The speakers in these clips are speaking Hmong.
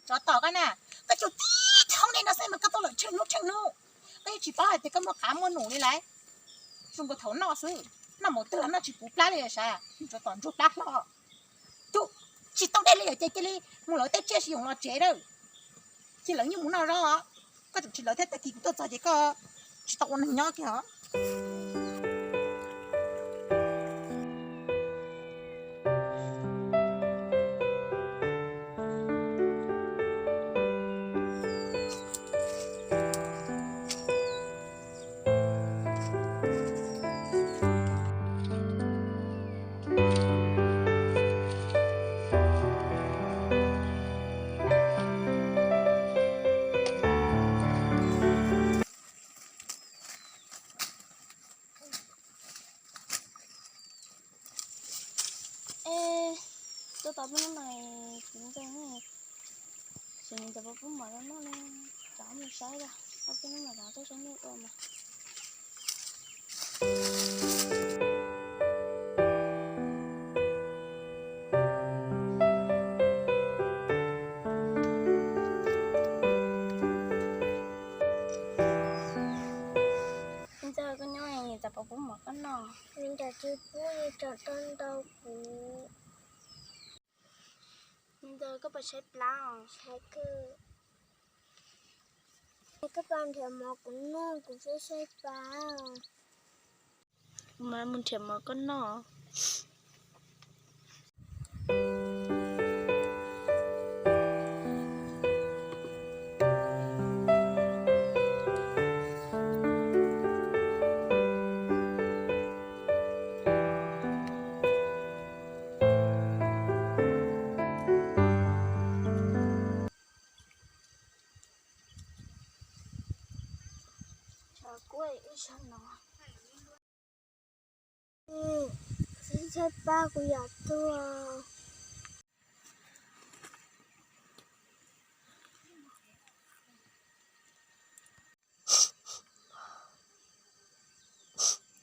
Tsov tom koj na, koj tsuas tib thoob dej no xwb mas koj tuaj lawm tsheej hnub tsheej hnub. Koj yeej tsis paub hais tias koj muaj qab muaj num li lauj. Zoo nkaus thaum noj xwb, noj npaum twg los noj tsis puv plab li sav, tsov tom ntsuag plab hlob. Tus tsis tau dej li ces cia li mus lawv tej tsiaj sib yoos los tsev lawm. Ces lawv yeej mus noj zog, koj tseem tsis lawv thiab, tag kis kuv tuaj txog ces koj tsis tau ua neeg nyob kiag os. Es, tuaj tau peb hnub no, kuv ntxawg, tsis ntxawg puas pub mov rau noj li, rov mus saib, ob peb hnub no rov tuaj saib neb ua mas. Ntxawg, koj nyob, niam tais puas pub mov koj noj? Niam tais tsis pub, niam tais tau ntau kuv. Niam tais, koj puas tshaib plab os? Koj puas nrhiav mov kuv noj, kuv twb tshaib plab. Kuv mam mus nrhiav mov koj noj. Tshaib tshaib plab kuv yam tuag.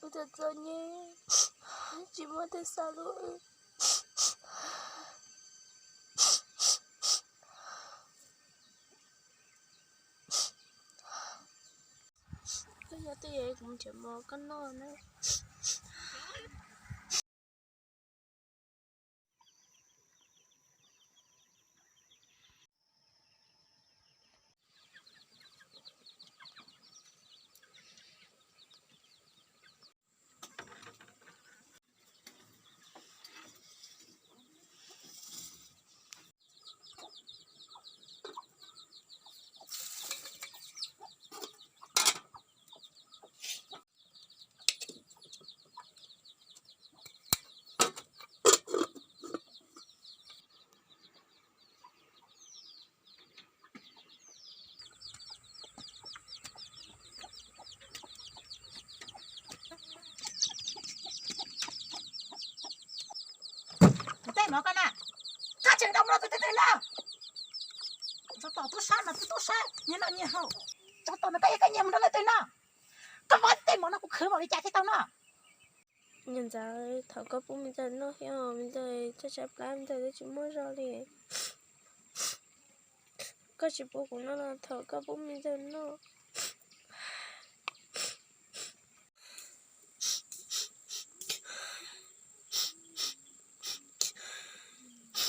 Ua txom txom nyem, tsis muaj tej xav lub wb. Koj nyob twj ywm, kuv mus nrhiav mov koj noj na. Kuv tej mov koj na, koj tseem tau mus rau tus twg twg no? Tsov tom tub sab mas twb tub sab, nyias noj nyias haus. Tsov tom no koj yog koj nyiag mus rau lawv twg no? Koj muab tej mov no kuv khwv npaum li cas thiaj tau noj? Niam ntxawm, thaum koj pub me ntxawg noj thiab, me ntxawg tshaib tshaib plab, me ntxawg twb tsis muaj zog li. Koj tsis pub kuv noj los thaum koj pub me ntxawg noj.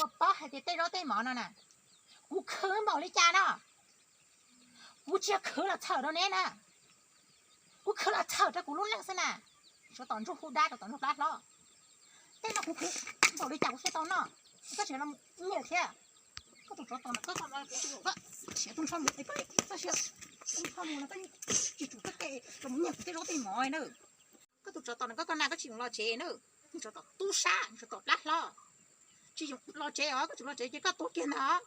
Koj paub hais tias tej zaub tej mov no na, kuv khwv npaum li cas no? Kuv tsis yog khwv los txhawm rau neb na, kuv khwv los txhawm rau kuv lub neej xwb na. Tsov tom ntsuag hu dab, tsov tom ntsuag plab hlob. Tej no kuv khwv npaum li cas kuv thiaj tau noj? Koj tseem los nyiag thiab. Koj tus tsov tom no, koj siav tus ntsho mus es koj txoj sia, tus ntsho mus no koj tsis tsum koj ke los nyiag kuv tej zaub tej mov na. Koj tus tsov tom no, koj koj na, koj tsis los tsev na. Tsov tom tub sab, tsov tom plab hlob, tsis los tsev os, koj tsis los tsev ces koj tuag kiag ntag.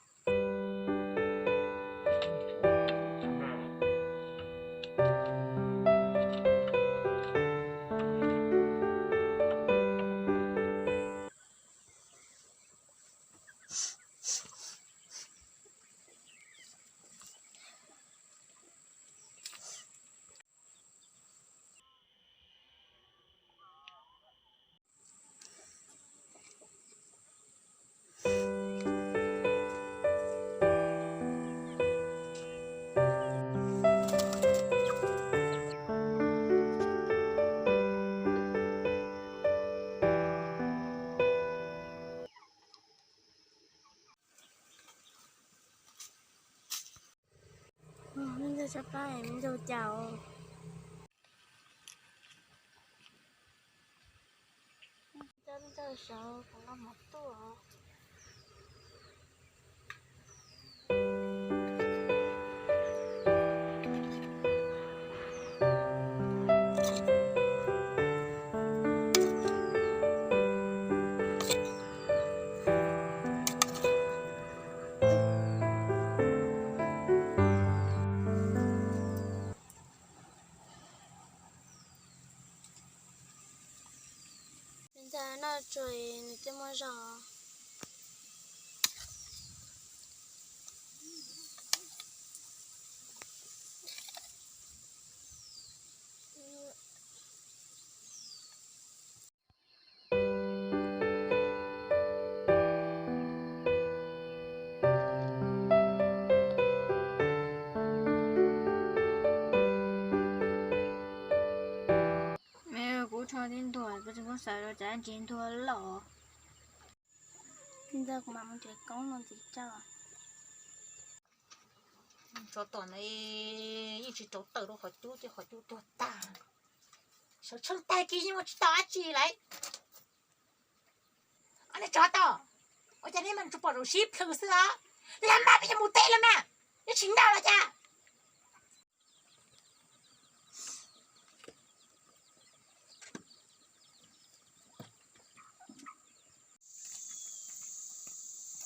Sab pab me ntug cas. Coj me ntug saud kuv nqa mov tuaj. Ntawd noj tsuag nws twb muaj zog. Kuv rho tib ntuag, kuv tsis muab xav rau cas ntsis ntuag loj. Ntawd kuv mam mus nrhiav koob no ntxiv tso. Tsov tom ntawd yeej tsis rauv taws rau qhov cub ces qhov cub tuag tag. Sawv tsheej tag kis yeej ua tsis tau dab tsi lawm. Ob niag tsov tom, ua cas nej mas tsuas pom zaum sib plhws xwb os? Lam mas peb yuav mus teb los mas, nej tsis nrog los cas?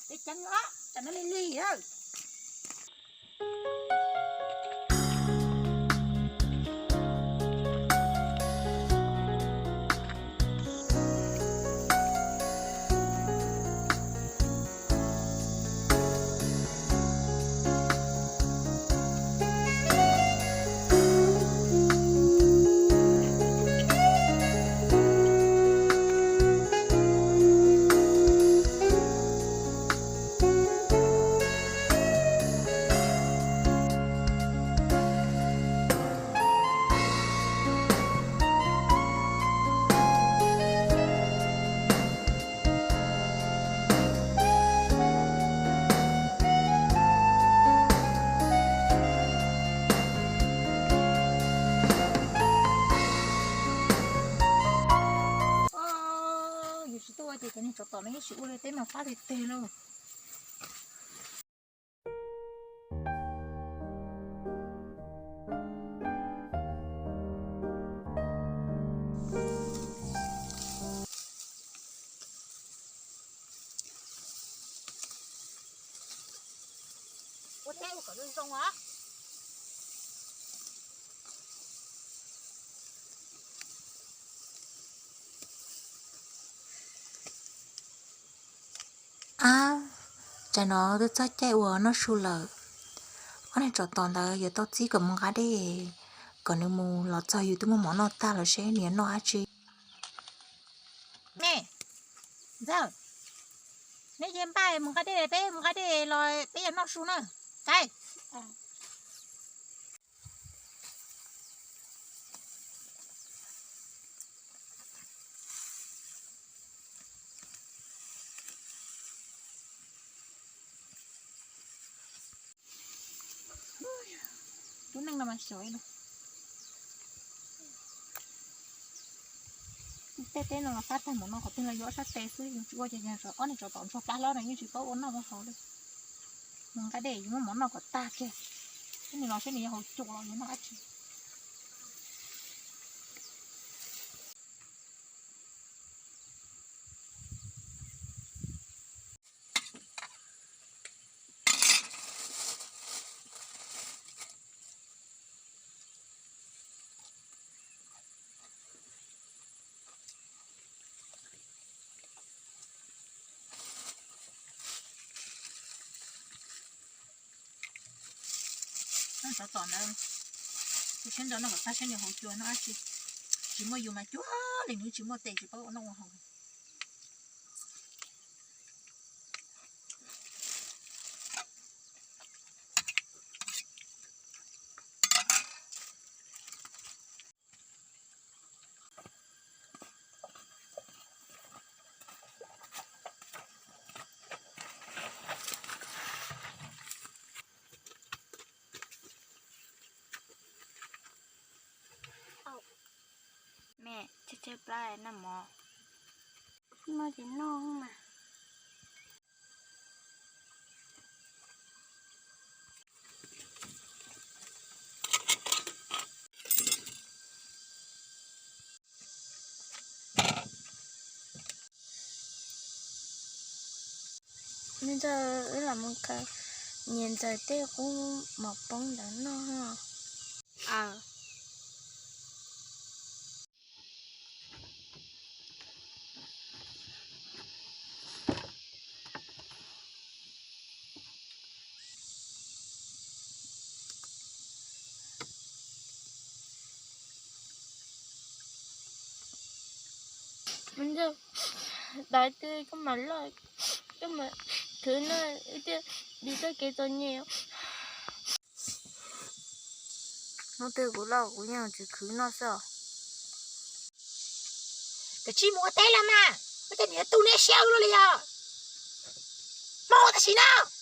Peb ceeb os, tam no li li. Yus tsis tuaj ua ces cov niag tsov tom no yeej tsis ua li, teb mas fab teg teg lauj. Ua teb ua kom zoo zoo os. Ab, tsam no twb txog caij uas noj su lawm. Ob niag tsov tom ntawd yuav tau txib kom mus nqa dej, kom nws mus los txog yus twb muaj mov noj tag los seb nws yuav noj dab tsi. Me, Ntxawg, neb ces npaj mus nqa dej, peb mus nqa dej los peb yuav noj su na. Txais. Lub neej no mas xyov ib lub. Tej teb no los fab tag, mov no qhov twg los yuav ob sab tes xwb, yus tsis ua ces ob niag tsov tom ntsuag plab hlob no yeej tsis paub ua noj ua haus li. Mus nqa dej yus muab mov noj kom tag kiag, ib nws los seb nws yuav haus cuam los yuav noj dab tsi. Tsov tom ntawd, kuv siab nrog noj kom tag seb nws haus cuam noj dab tsi. Tsis muaj yus mas cuag li nws tsis muaj tes tsis paub ua noj ua haus. tej plab noj mov. Noj ces noj mas. Ntxawm, wb los mus khaws niam ntxawm tej qub mov poob ntawd noj. Dais twg koj mam loj, koj mam khwv noj wb thiaj dim txoj kev txom nyem. Hnub twg kuv loj kuv yeej tsis khwv noj xwb os. Koj cia li mus ua teb los mas, ua cas niam tu neb siab ua luaj li os. Mus tam sim no.